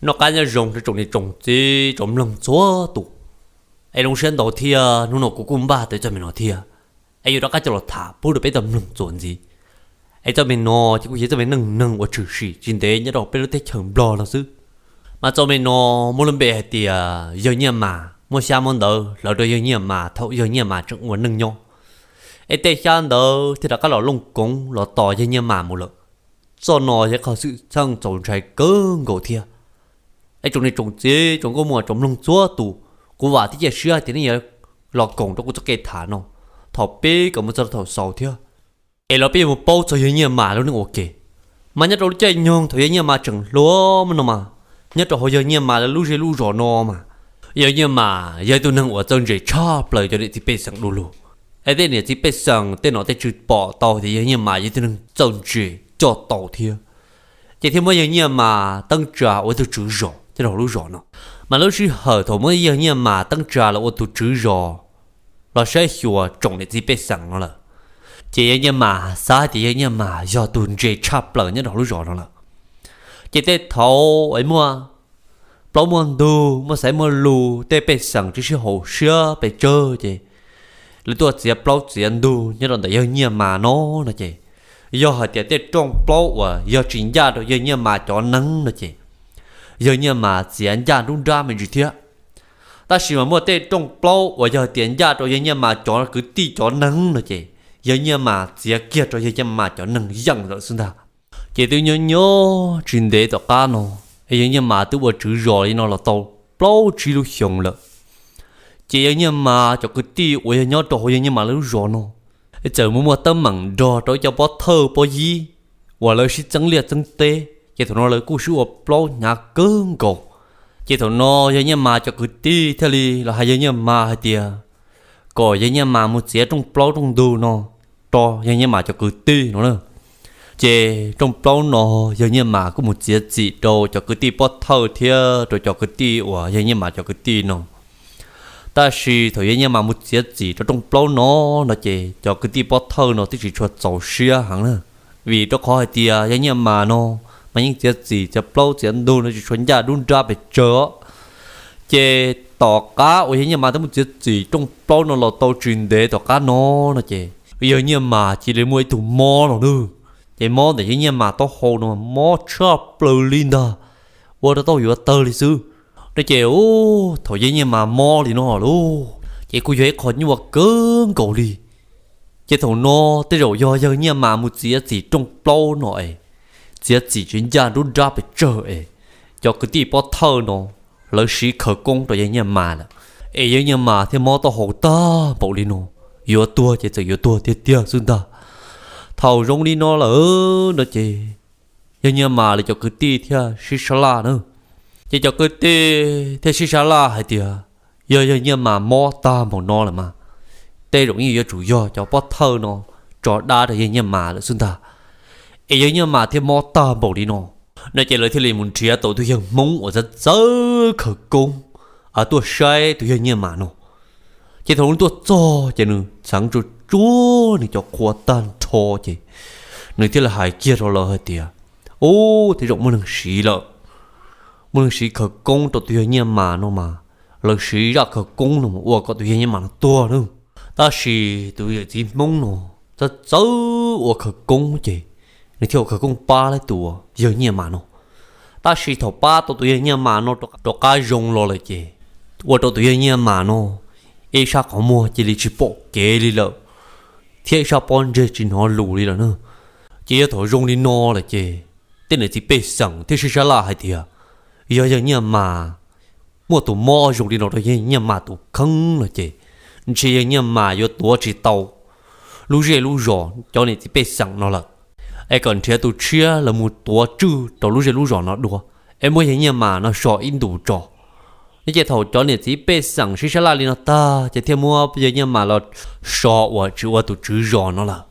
Noj qab nyob zoo rau tsoom niam tsoom txiv tsoom mloog txhua tus. Es zoo siab ntau thiab, hnub no kuv kuj npaj tau txoj me no thiab, es yuav rov qab coj los tham pub rau peb tau mloog txuas ntxiv. Es txoj me no ces kuj yog txoj me neej neeg uas tshwm sim tsis ntev nyob rau peb lub teb chaws Nplog no xwb. Mas txoj me no muaj lub npe hais tias yawg Nyiaj Mas muab xyab muab ntawv hlawv rau yawg Nyiaj Mas thaum yawg Nyiaj Mas tseem ua neej nyob, es tej xyab ntawv thiaj rov qab los looj koov los tos yawg Nyiaj Mas mus lawm. Txoj no yog qhov xwm txheej txaus ntshai kawg nkaus thiab. Es tsoom niam tsoom txiv tsoom nkauj muam tsoom mloog txhua tus, kuv vam thiab cia siab tias nej yuav los koom rau kuv txoj kev tham no thaum pib kom mus txog thaum xaus thiab, es los peb yuav mus paub txog yawg Nyiaj Mas lub neej ua ke. Mas nyob rau lub caij nyoog thaum yawg Nyiaj Mas tseem hluas no mas, nyob rau hauv yawg Nyiaj Mas lawv lub zej lub zos no mas, yawg Nyiaj Mas yog ib tug neeg uas txawj ntse tshaj plaws cov niam txiv pej xeem du lug. Es tej niam txiv pej xeem tej nom tej tswv pom tau tias yawg Nyiaj Mas yog ib tug neeg txawj ntse coj tau thiab, ces thiaj muab yawg Nyiaj Mas teeb tsa ua ib tug tswv zos nyob rau hauv lub zos no. Mas lub sij hawm thaum muab yawg Nyiaj Mas teeb tsa los ua tus tswv zos, los saib xyuas tsoom niam txiv pej xeem no lawm, ces yawg Nyiaj Mas xav hais tias yawg Nyiaj Mas yog tus ntse tshaj plaws nyob rau hauv lub zos no lawm. Ces tej thaum es muaj plaub muaj ntug, muaj xaiv muaj lus, tej pej xeem tsis sib haum siab pes tsawg ces lawv tuaj txiav plaub txiav ntug nyob rau ntawm yawg Nyiaj Mas no no ces, yog hais tias tej rooj plaub uas yog tsis ncaj rau yawg Nyiaj Mas cov neeg no ces, yawg Nyiaj Mas txiav ncaj nruab nrab me ntsis thiab. Tab sis mas muaj tej rooj plaub uas yog tias ncaj rau yawg Nyiaj Mas cov kwv tij cov neeg no ces, yawg Nyiaj Mas txiav kiag rau yawg Nyiaj Mas cov neeg yeej lawm xwb ntag. Ces twb nyob nyob tsis ntev tom qab no, es yawg Nyiaj Mas twb ua tswv zos li no los tau plaub tsib lub xyoos lawm. Ces yawg Nyiaj Mas cov kwv tij uas yog nyob rau hauv yawg Nyiaj Mas lawv lub zos no, es txawm mus muaj teeb meem nrog rau ib co pob thawj pob yib uas lawv sib txeeb liaj txeeb teb, ces thaum no lawv kuj sib ua plaub hnyav kawg nkaus. Ces thaum no yawg Nyiaj Mas cov kwv tij thiaj li los hais yawg Nyiaj Mas hais tias kom yawg Nyiaj Mas mus txiav rooj plaub rooj ntug no rau yawg Nyiaj Mas cov kwv tij no na. Ces rooj plaub no yawg Nyiaj Mas kuj mus txiav txim rau cov kwv tij pob thawj thiab rau cov kwv tij uas yawg Nyiaj Mas cov kwv tij no. Tab sis thaum yawg Nyiaj Mas mus txiav txim rau rooj plaub no, no ces cov kwv tij pob thawj no twb tsis tshua txaus siab heev na, vim rau qhov hais tias yawg Nyiaj Mas no mas yeej txiav txim txiav plaub txiav ntug no tsis tshua ncaj nruab nrab pes tsawg. Ces tom qab uas yawg Nyiaj Mas twb mus txiav txim rooj plaub no los tau tsis ntev tom qab no, no ces yawg Nyiaj Mas cia li muaj ib tug mob no na. Ces mob ntawm yawg Nyiaj Mas taub hau no mob tshaj plaws li ntag, ua rau taub hau yuav tawg li xwb. No ces thaum yawg Nyiaj Mas mob li no lauj, ces kuj yog ib qho nyuaj kawg nkaus li. Ces thaum no tej zaum yog yawg Nyiaj Mas mus txiav txim rooj plaub no es, txiav txim tsis ncaj nruab nrab pes tsawg es, cov kwv tij pob thawj no lawv siv khawv koob rau yawg Nyiaj Mas lawm, es yawg Nyiaj Mas thiaj mob taub hau tag npaum li no, yuav tuag ces txawm yuav tuag tiag tiag xwb ntag. Thaum zoo li no lawm no ces yawg Nyiaj Mas lawv cov kwv tij thiaj sib sab laj na. Ces cov kwv tij thiaj sib sab laj hais tias, yog yawg Nyiaj Mas mob tag npaum no lawm mas, tej zaum yeej yuav tsum yog cov pob thawj no tso dab rau yawg Nyiaj Mas lawm xwb ntag, es yawg Nyiaj Mas thiaj mob tag npaum li no. No ces lawv thiaj li mus nrhiav tau tus yawg Hmoob uas txawj txawj khawv koob tuaj saib tus yawg Nyiaj Mas no. Ces thaum nws tuaj txog ces nws txheev tsuag tsuag nws cov qhua tag nrho ces nws thiaj li hais kiag rau lawv hais tias, ub, tej zaum muaj neeg siv lawm, muaj neeg siv khawv koob rau tus yawg Nyiaj Mas no mas, lawv siv zaj khawv koob no mus ua kom tus yawg Nyiaj Mas no tuag na. Tab sis tus yawm txiv Hmoob no txawj txawj ua khawv koob ces nws thiaj ua khawv koob pab tau tus yawg Nyiaj Mas no. Tab sis thaum pab tau tus yawg Nyiaj Mas no rov qab zoo los lawm ces ua rau tus yawg Nyiaj Mas no ib sab qhov muag cia li tsis pom kev li lawm, thiab ib sab pob ntseg tsis hnov lus li lawm na. Ces yog thaum zoo li no lawm ces tej niam txiv pej xeem thiaj sib sab laj hais tias, yog yawg Nyiaj Mas muaj tus mob zoo li no rau yawg Nyiaj Mas tus kheej no ces ntshe yawg Nyiaj Mas yuav tuav tsis tau lub zej lub zos cov niam txiv pej xeem no lawm, es kom nrhiav tus tshiab los mus tuav tswj rau lub zej lub zos no dua, es muab yawg Nyiaj Mas no so ib ntus tso. No ces thaum cov niam txiv pej xeem sib sab laj li no tag ces thiaj muab yawg Nyiaj Mas los so uas tsis ua tus tswv zos no lawm.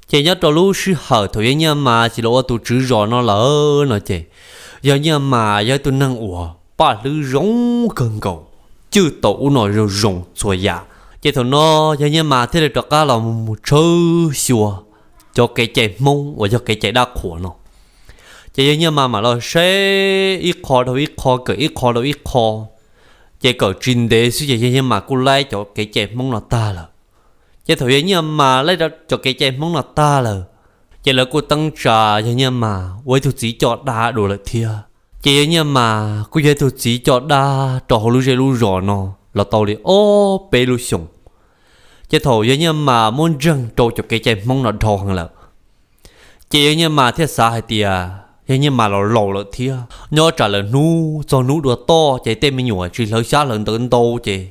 Ces nyob rau lub sij hawm thaum yawg Nyiaj Mas tsis los ua tus tswv zos no lawm no ces, yawg Nyiaj Mas yog tus neeg uas paj hlwb zoo kawg nkaus, cwj tau ub no zoo zoo txhua yam. Ces thaum no yawg Nyiaj Mas thiaj li rov qab los mus tshawb xyuas cov kev cai Hmoob uas yog kev cai dab qhuas no. Ces yawg Nyiaj Mas mam los saib ib qho dhau ib qho, kawm ib qho dhau ib qho, ces kawm tsis ntev xwb ces yawg Nyiaj Mas kuj laib cov kev cai Hmoob no tag lawm. Ces thaum yawg Nyiaj Mas laib cov kev cai Hmoob no tag lawm, ces lawv kuj teeb tsa yawg Nyiaj Mas ua ib tug txiv coj dab dua lawm thiab. Ces yawg Nyiaj Mas kuj yog ib tug txiv coj dab rau hauv lub zej lub zos no los tau li ob peb lub xyoos. Ces thaum yawg Nyiaj Mas muab ntseeg rau cov kev cai Hmoob no dhau heev lawm, ces yawg Nyiaj Mas thiaj xav hais tias yawg Nyiaj Mas los laus lawm thiab, nyob tsam lawm hnub txog hnub dua toj ces tej me nyuam tsis hlawv xyab hlawv ntawv ntau ces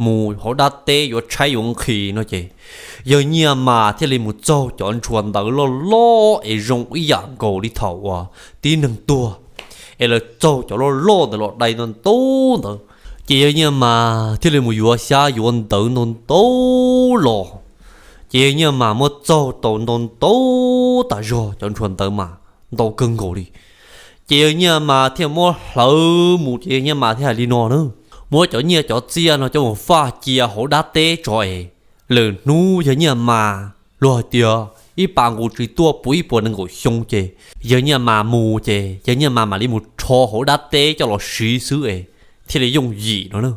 mus hauv dab teb yuav tshaib yuav nqhis no ces yawg Nyiaj Mas thiaj li mus txaug cov ntshua ntawv loj loj es zoo ib yam nkaus li thaum uas tib neeg tuag es lawv txaug cov loj loj ntawd los dai ntau ntau ntawd. Ces yawg Nyiaj Mas thiaj li mus yuav xyab yuav ntawv ntau ntau los, ces yawg Nyiaj Mas muab txaug tau ntau ntau tas zog cov ntshua ntawv mas ntau kawg nkaus li. Ces yawg Nyiaj Mas thiaj muab hlawv mus ces yawg Nyiaj Mas thiaj hais li no na, muab cov nyiaj cov txiaj no coj mus faj cia hauv dab teb tso es lwm hnub yawg Nyiaj Mas luag hais tias ib pas nqus tsis tuaj puv ib puas nees nkaum xyoo ces yawg Nyiaj Mas mus ces yawg Nyiaj Mas mam li mus rho hauv dab teb coj los siv xwb es thiaj li yooj yim no na.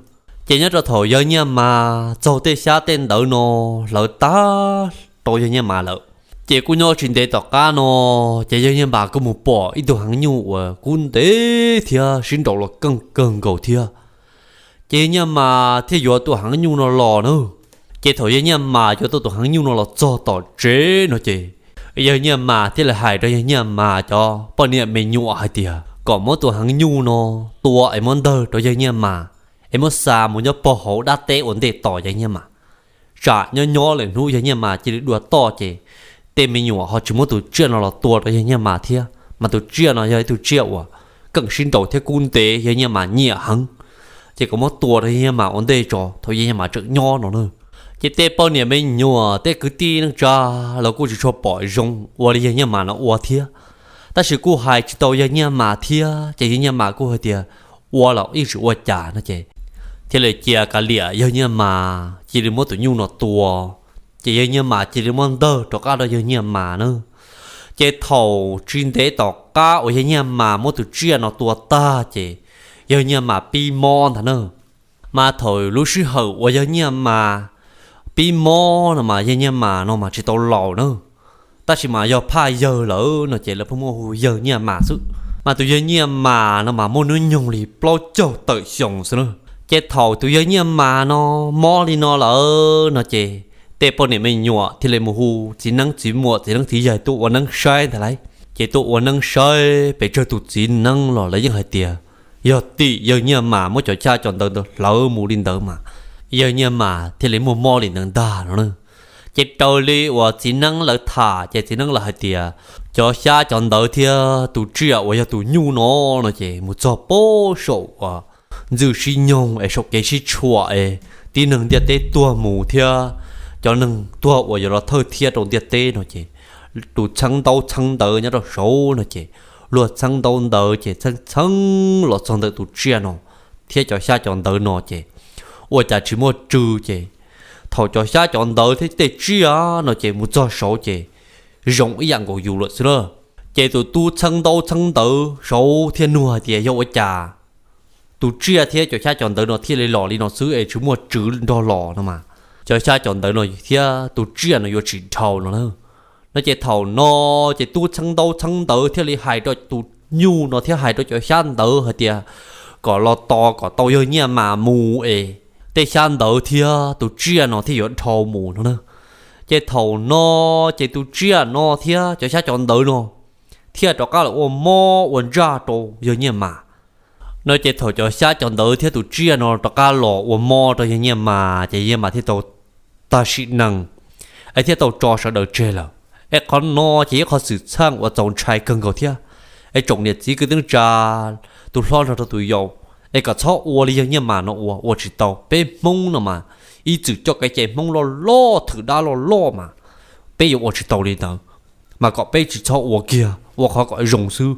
Ces nyob rau thaum yawg Nyiaj Mas txaug tej xyab tej ntawv no hlawv tag rau yawg Nyiaj Mas lawm, ces kuj nyob tsis ntev tom qab no, ces yawg Nyiaj Mas kuj mus pom ib tug heev nyuj uas kub ntev thiab sib nraus los keej kawg nkaus thiab. Ces yawg Nyiaj Mas thiaj yuav tus heev nyuj no los na. Ces thaum yawg Nyiaj Mas yuav tau tus heev nyuj no los txog tom tsev no ces yawg Nyiaj Mas thiaj li hais rau yawg Nyiaj Mas cov poj niam me nyuam hais tias kom muab tus heev nyuj no tua es muab ntawg rau yawg Nyiaj Mas, es muab xa mus nyob pog hauv dab teb ua ntej tos yawg Nyiaj Mas. Tsam nyob nyob lwm hnub yawg Nyiaj Mas cia li dua toj ces tej me nyuam ho tsis muab tus tsiaj no los tua rau yawg Nyiaj Mas thiab, mas tus tsiaj no yog ib tug tsiaj uas keej sib nraus thiab kub ntev yawg Nyiaj Mas nyiam heev. Ces kom muab tua rau yawg Nyiaj Mas ua ntej tso thaum yawg Nyiaj Mas tseem nyob no na. Ces tej poj niam me nyuam tej kwv tij neej tsa los kuj tsis tshua pom zoo ua li yawg Nyiaj Mas no ua thiab, tab sis kuj hais tsis tau yawg Nyiaj Mas thiab ces yawg Nyiaj Mas kuj hais tias ua los yeej tsis ua cas no ces thiaj li cia kav liam yawg Nyiaj Mas cia li muab tus nyuj no tua. Ces yawg Nyiaj Mas cia li muab ntawg rov qab rau yawg Nyiaj Mas na. Ces thaum tsis ntev tom qab uas yawg Nyiaj Mas muab tus tsiaj no tua tag ces yawg Nyiaj Mas pib mob ntag na. Mas thaum lub sij hawm uas yawg Nyiaj Mas pib mob no mas yawg Nyiaj Mas no mas tsis tau laus na, tab sis mas yog phaj yawg lawm no ces lawv pheej muaj hu yawg Nyiaj Mas xwb. Mas tus yawg Nyiaj Mas no mas muaj hnub nyoog li plaub caug tawm xyoo xwb na. Ces thaum tus yawg Nyiaj Mas no mob li no lawm no ces tej poj niam me nyuam thiaj li mus hu txiv neeb txiv muam txiv neeb txiv yaig tuaj ua neeb saib ntag lauj. Ces tuaj ua neeb saib pes tsawg tus txiv neeb los lawv yeej hais tias yog tim yawg Nyiaj Mas muab cov xyab cov ntawv ntawd hlawv mus li ntawd mas yawg Nyiaj Mas thiaj li muaj mob li ntawd ntag no na. Ces raws li uas txiv neeb lawv tham ces txiv neeb lawv hais tias cov xyab cov ntawv thiab tus tsiaj uas yog tus nyuj no no ces mus txog pem saum uas ntxwj sib nyoog es saum kev sib tshuam es tib neeg ntiaj teb tuag mus thiab cov neeg tuag uas yuav los thawj thiab rau ntiaj teb no ces tus txheeb ntaub txheeb ntawv nyob rau saud no ces luag txheeb ntaub ntawv ces txheeb txheeb los txog ntawm tus tsiaj no thiab cov xyab cov ntawv no ces ua cas tsis muaj tsw ces thaum cov xyab cov ntawv thiab tej tsiaj no ces mus txog saud ces zoo ib yam nkaus yus lawm xwb na. Ces tus tub txheeb ntaub txheeb ntawv saud thiaj nug hais tias yog ua cas tus tsiaj thiab cov xyab cov ntawv no thiaj li los li no xwb es tsis muaj tsw nrog los no mas cov xyab cov ntawv no thiab tus tsiaj no yuav tsis dhau no na. No ces thaum no ces tub txheeb ntaub txheeb ntawv thiaj li hais rau tus nyuj no thiab hais rau cov xyab ntawv hais tias kom los tos kom tau yawg Nyiaj Mas mus es tej xyab ntawv thiab tus tsiaj no thiaj yuav dhau mus no na. Ces thaum no ces tus tsiaj no thiab cov xyab cov ntawv no thiaj rov qab los ua mob ua ntsaj rau yawg Nyiaj Mas. No ces thaum cov xyab cov ntawv thiab tus tsiaj no rov qab los ua mob rau yawg Nyiaj Mas ces yawg Nyiaj Mas thiaj tau tag sim neej es thiaj tau tso sawv daws tseg lawm. Es qhov no ces yog qhov xwm txheej uas txaus ntshai kawg nkaus thiab. Es tsoom niam txiv kwv tij neej tsa, tus hlob nrog rau tus yau, es kom txhob ua li yawg Nyiaj Mas no ua, ua tsis tau. Peb Hmoob no mas ib txwm coj kev cai Hmoob loj loj thwm dab loj loj mas peb yuav ua tsis tau li ntawd. Mas kom peb tsis txhob ua kiag, ua qhov kom zoo xwb.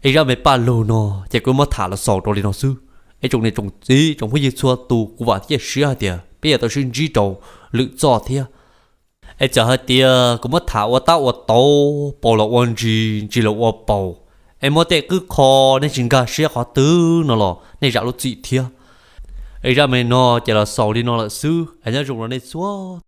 Es zaj me paj lug no ces kuv muab tham los xaus rau li no xwb. Es tsoom niam tsoom txiv tsoom phooj ywg txhua tus, kuv vam thiab cia siab hais tias peb yuav tau sib ntsib rau lwm zaj thiab. Es txawm hais tias kuv muab tham ua tab ua tau, paus los ua ntsis, ntsis los ua paus, es muab tej qwb qho nej tsis nkag siab qhov twg no los nej zam lub txim thiab. Es zaj me no ces los xaus li no lawm xwb, nyob zoo rau nej txhua